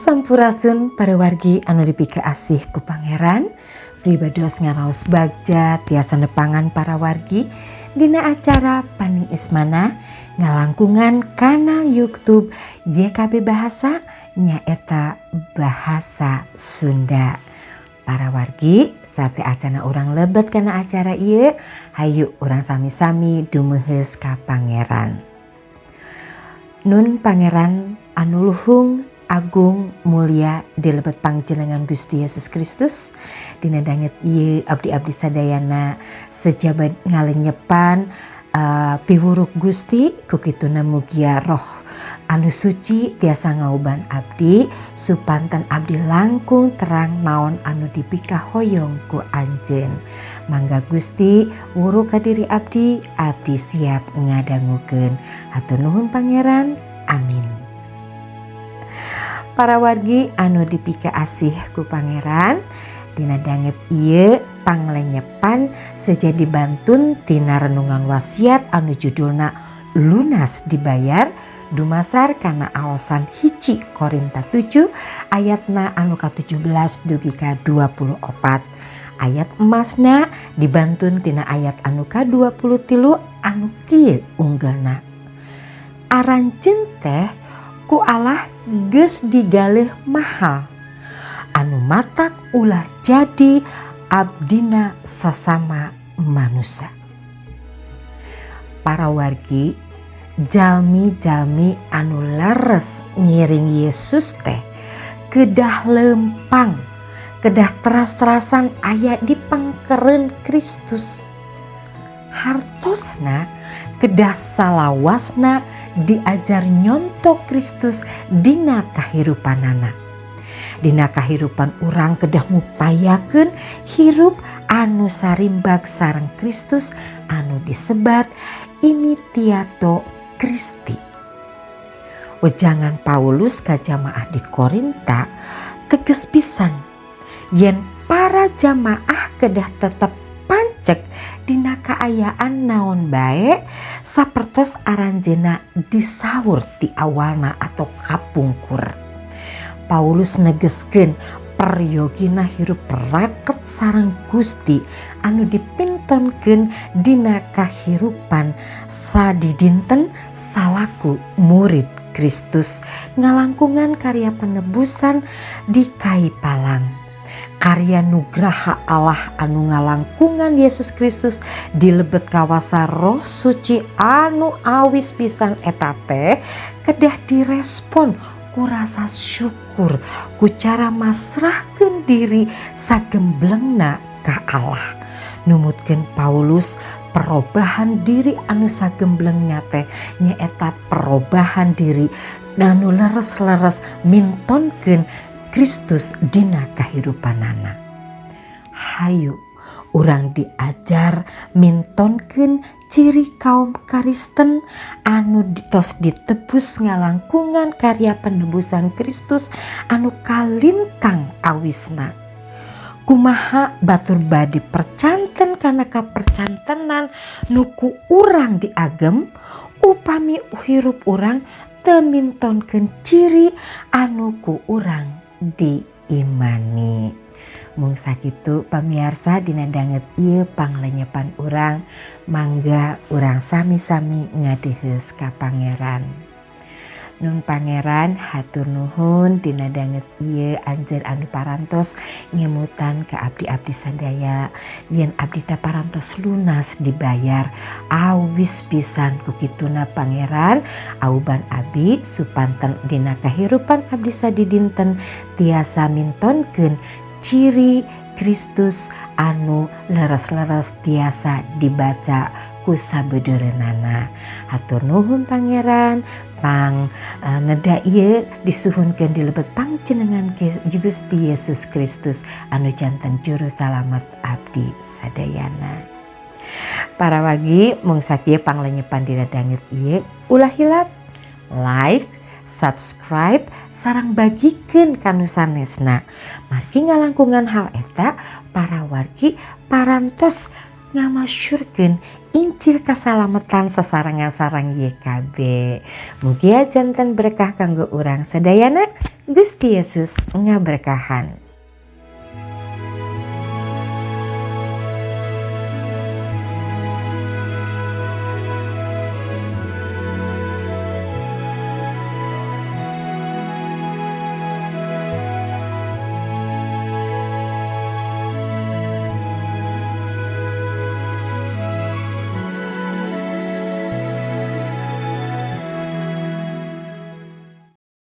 Sampurasun para wargi anu dipikaasih ku Pangeran. Pribados ngaraos bagja tiasa nepangan para wargi dina acara Paniis Manah ngalangkungan kanal YouTube YKB Bahasa, nyaeta Bahasa Sunda. Para wargi, sateuacana urang lebet kana acara ieu, hayu urang sami-sami dumeheus ka Pangeran. Nun Pangeran anu luhung, agung, mulia di lebet pangjenengan Gusti Yesus Kristus, dina danget ieu abdi-abdi sadayana seja bade ngalenyepan piwuruk Gusti. Ku kituna mugia Roh anu suci tiasa ngauban abdi supanten abdi langkung terang naon anu dipikahoyong ku Anjeun. Mangga Gusti, wuru ka diri abdi, abdi siap ngadangukeun. Hatur nuhun, Pangeran, amin. Para wargi anu dipikaasih ku Pangeran, dina danget ieu panglenyepan seja dibantun tina renungan wasiat anu judulna Lunas Dibayar, dumasar kana aosan 1 Korinta 7 ayatna anu ka-17 dugi ka 24. Ayat emasna dibantun tina ayat anu ka-23 anu kieu unggelna: "Aranjeun teh ku Allah geus digaleh mahal, anu matak ulah jadi abdina sasama manusia." Para wargi, jalmi-jalmi anu leres ngiring Yesus teh kedah lempang, kedah teras-terasan aya di pangkeren Kristus. Hartosna kedah salawasna diajar nyonto Kristus dina kahirupanana. Dina kahirupan urang kedah ngupayakeun hirup anu sarimbag sareng Kristus anu disebat imitatio Christi. Wejangan Paulus ka jamaah di Korinta teges pisan yen para jamaah kedah tetep pancek dina kaayaan naon bae, sapertos aranjeuna disaur ti awalna atau kapungkur. Paulus negeskeun peryogina hirup raket sareng Gusti anu dipintonkeun dina kahirupan sadidinten salaku murid Kristus ngalangkungan karya penebusan di kai palang. Karya nugraha Allah anu ngalangkungan Yesus Kristus di lebet kawasa Roh Suci anu awis pisan eta teh kedah direspon ku rasa syukur, ku cara masrahkeun diri sagemblengna ka Allah. Numutkeun Paulus, perobahan diri anu sagemblengna teh nyaeta perobahan diri anu leres-leres mintonkeun Kristus dina kahirupanana. Hayu urang diajar mintonkeun ciri kaum Kristen anu ditos ditebus ngalangkungan karya penebusan Kristus anu kalintang awisna. Kumaha batur bade percanten kana kapercantenan nu ku urang diagem upami hirup urang teu mintonkeun ciri anu ku urang diimani? Mung sakitu, pamiarsa, dina danget ieu panglenyepan urang. Mangga urang sami-sami ngadeheus ka Pangeran. Nun Pangeran, hatur nuhun dina danget ieu Anjeun anu parantos ngemutan ka abdi-abdi sadaya yen abdi teh parantos lunas dibayar awis pisan. Ku kituna, Pangeran, auban abdi supanten dina kahirupan abdi sadidinten tiasa mintonkeun ciri Kristus anu leres-leres tiasa dibaca ku sabeudeureunnana. Hatur nuhun, Pangeran. Pang neda ieu disuhunkeun di lebet pangjenengan Gusti Yesus Kristus anu janten juru salamet abdi sadayana. Para wargi, mung sakieu panglenyepan dina danget ieu. Ulah hilap like, subscribe, sareng bagikeun ka nu sanesna. Margi ngalangkungan hal eta para wargi parantos ngamasyurkeun Injil kasalamatan sasarengan sareng YKB. Mugia janten berkah kanggo urang sadayana. Gusti Yesus ngaberkahan.